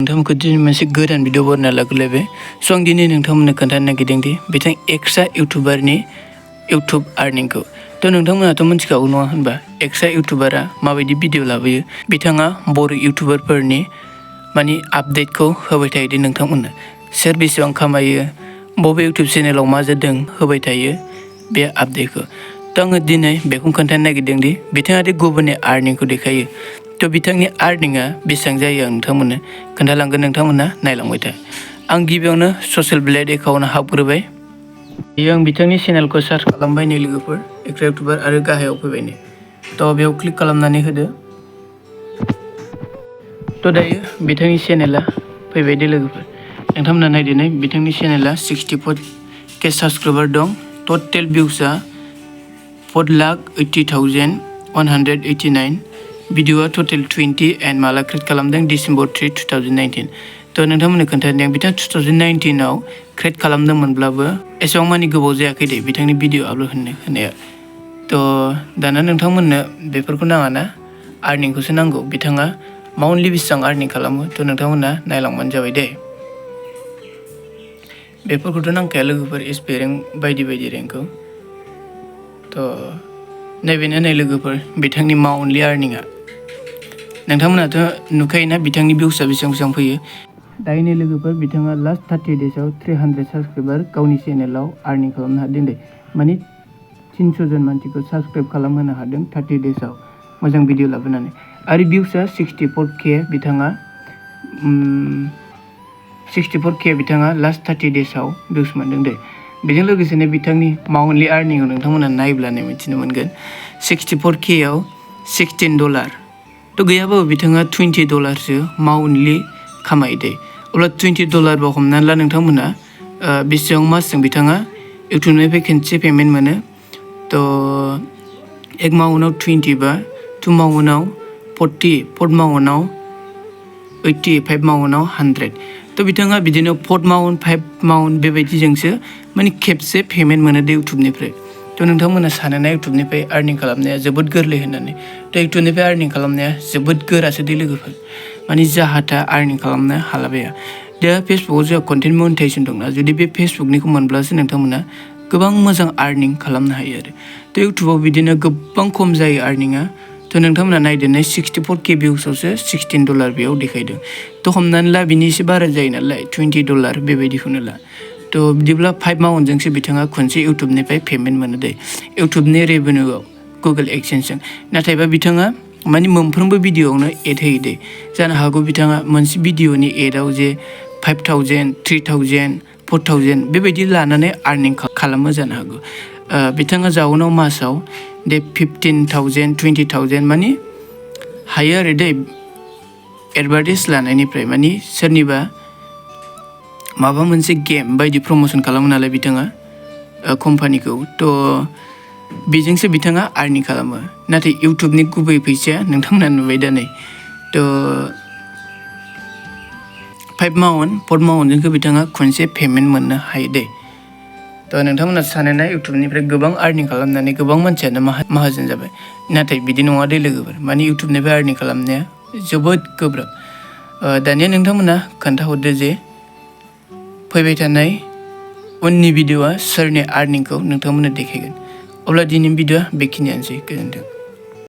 नोंथांमोनखौ दिनै मोनसे गोदान भिडिअ बनायना लाग्रोलायबाय स' आं दिनै नोंथांमोननो खोन्थानो नागिरदों दि बिथां एक्सट्रा इउटुबारनि इउटुब आर्निंखौ थ' नोंथांमोनाथ' मिथिखागौ नङा होनबा एक्सट्रा इउटुबारा माबायदि भिडिअ लाबोयो बिथाङा बर' इउटुबारफोरनि माने आपडेटखौ होबाय थायो दि नोंथांमोननो सोर बेसेबां खामायो बबे इउटुब चेनेलाव मा जादों होबाय थायो बे आपडेटखौ थ' आङो दिनै बेखौ खोन्थानो नागिरदों दि बिथाङा दि गुबुननि आर्निंखौ देखायो थ' बिथांनि आर्निंआ बेसेबां जायो आं नोंथांमोननो खोन्थालांगोन नोंथांमोना नायलांबाय था आं गिबियावनो ससियेल ब्लेड एकाउन्टआव हाबग्रोबाय बेयो आं बिथांनि चेनेलखौ सार्च खालामबाय नै लोगोफोर एक्सट्रा इउटुबार आरो गाहायाव फैबाय नै थ' बेयाव क्लिक खालामनानै होदो थ' दायो बिथांनि चेनेला फैबाय दे लोगोफोर नोंथांमोना नायदो नै बिथांनि चेनेला 64K साबस्क्राइबार दं टटेल भिउसआ 4,80,189 भिडिअआ टटेल 20 एन्ड माला क्रिएट खालामदों डिसेम्बर 3, 2019 थ' नोंथांमोननो खोन्थादों बिथाङा 2019आव क्रिएट खालामदोंमोनब्लाबो एसेबां मानि गोबाव जायाखै दे बिथांनि भिडिअ आपल'ड होनाया थ' दाना नोंथांमोननो बेफोरखौ नाङा ना आर्निंखौसो नांगौ बिथाङा मान्थलि बेसेबां आर्निं खालामो थ' नोंथांमोना नायलांबानो जाबाय दे बेफोरखौथ' नांखाया लोगोफोर एसपि रेंक बायदि बायदि रेंकखौ थ' नैबेनो नै लोगोफोर बिथांनि मान्थलि आर्निंआ नोंथांमोनाथ' नुखायोना बिथांनि भिउसआ बेसेबां बेसेबां फैयो दायो नै लोगोफोर बिथाङा लास्ट 30 डेजआव 300 साबस्क्राइबार गावनि चेनेलाव आर्निं खालामनो हादों दे माने 300 जन मानसिखौ साबस्क्राइब खालामहोनो हादों 30 डेजआव मोजां भिडिअ लाबोनानै आरो भिउसआ 64K बिथाङा लास्ट 30 डेजआव भिउस मोनदों दे बेजों लोगोसेनो बिथांनि मान्थलि आर्निंखौ नोंथांमोना नायब्लानो मिथिनो मोनगोन 64Kआव $16 थ' गैयाबाबो बिथाङा $20सो मान्थलि खामायो दे अब्ला $20 बा हमनानै ला नोंथांमोना बेसेबां मासजों बिथाङा इउटुबनिफ्राय खनसे पेमेन्ट मोनो थ' एक मान्थआव 20 बा 2 मान्थआव 40 4 मान्थआव 80 5 मान्थआव 100 थ' बिथाङा बिदिनो 4 मान्थ 5 मान्थ बेबायदिजोंसो माने खेबसे पेमेन्ट मोनो दे इउटुबनिफ्राय थ' नोंथांमोना सानोना इउटुबनिफ्राय आर्निं खालामनाया जोबोद गोरलै होननानै थ' इउटुबनिफ्राय आर्निं खालामनाया जोबोद गोरासो दे लोगोफोर माने जाहाथा आर्निं खालामनो हालाबाया दा फेसबुकआव जोंहा कन्टेन्ट मनिटाइजेसन दंना जुदि बे फेसबुकनिखौ मोनब्लासो नोंथांमोना गोबां मोजां आर्निं खालामनो हायो आरो थ' इउटुबाव बिदिनो गोबां खम जायो आर्निंआ थ' नोंथांमोना नायदेरनाय 64K भिउसआवसो $16 बेयाव देखायदों थ' हमनानै ला बिनि एसे बारा जायो नालाय $20 बेबायदिखौनो ला थ' बिदिब्ला 5 मान्थजोंसो बिथाङा खनसे इउटुबनिफ्राय पेमेन्ट मोनो दे इउटुबनि रेभिनिउआव गुगोल एक्सेन्सजों नाथायबा बिथाङा माने मोनफ्रोमबो भिडिअआवनो एड होयो दे जानो हागौ बिथाङा मोनसे भिडिअनि एडआव जे 5,000 3,000 4,000 बेबायदि लानानै आर्निं खालामो जानो हागौ बिथाङा जाउनाव मासाव दे 15,000 20,000 माने हायो आरो दे एडभार्टाइज लानायनिफ्राय माने सोरनिबा माबा मोनसे गेम बायदि प्रम'सन खालामो नालाय बिथाङा कम्पानिखौ थ' बेजोंसो बिथाङा आर्निं खालामो नाथाय इउटुबनि गुबै फैसाया नोंथांमोना नुबाय दा नै थ' 5 मान्थ 4 मान्थजोंसो बिथाङा खनसे पेमेन्ट मोननो हायो दे थ' नोंथांमोना सानोना इउटुबनिफ्राय गोबां आर्निं खालामनानै गोबां मानसियानो माहाजोन जाबाय नाथाय बिदि नङा दे लोगोफोर माने इउटुबनिफ्राय आर्निं खालामनाया जोबोद गोब्राब दानिया नोंथांमोना खोन्थाहरदो जे फैबाय थानाय उननि भिडिअआ सोरनि आर्निंखौ नोंथांमोननो देखायगोन अब्ला दिनैनि भिडिअआ बेखिनियानोसै गोजोन्थों